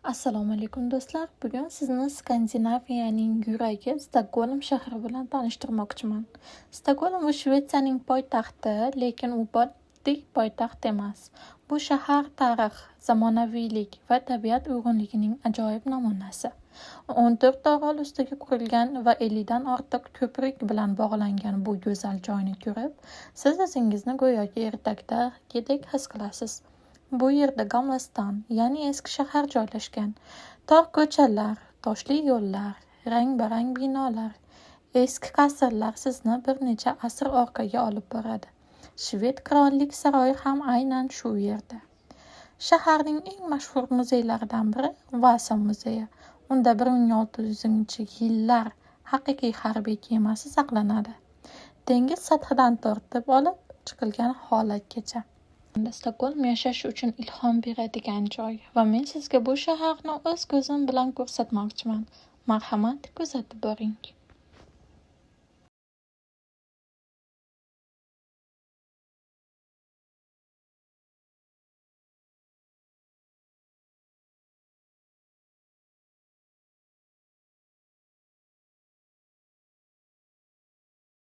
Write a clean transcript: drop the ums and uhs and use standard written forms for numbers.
Assalomu alaykum, do'stlar! Bugun sizni Skandinaviyaning yuragi Stokgolm shahri bilan tanishtirmoqchiman. Stokgolm bu Shvetsiyaning poytaxti, lekin u oddiy poytaxt emas. Bu shahar tarix, zamonaviylik va tabiat uyg'unligining ajoyib namunasi. 14 ta orol ustiga qurilgan va 50 dan ortiq ko'prik bilan bog'langan bu go'zal joyni ko'rib, siz o'zingizni go'yoki ertakdagidek his qilasiz. Bu yerda Gamla stan, ya'ni eski shahar joylashgan. Tor ko'chalar, toshli yo'llar, rang-barang binolar, eski qasrlar sizni bir necha asr orqaga olib boradi. Shved qirollik saroyi ham aynan shu yerda. Shaharning eng mashhur muzeylaridan biri Vasa muzeyi. Unda 1600-yillar haqiqiy harbiy kemasi saqlanadi. Dengiz sathidan tortib olib chiqilgan holatgacha. Stokgolm yashash uchun ilhom beradigan joy va men sizga bu shaharni o'z ko'zim bilan ko'rsatmoqchiman. Marhamat, kuzatib boring.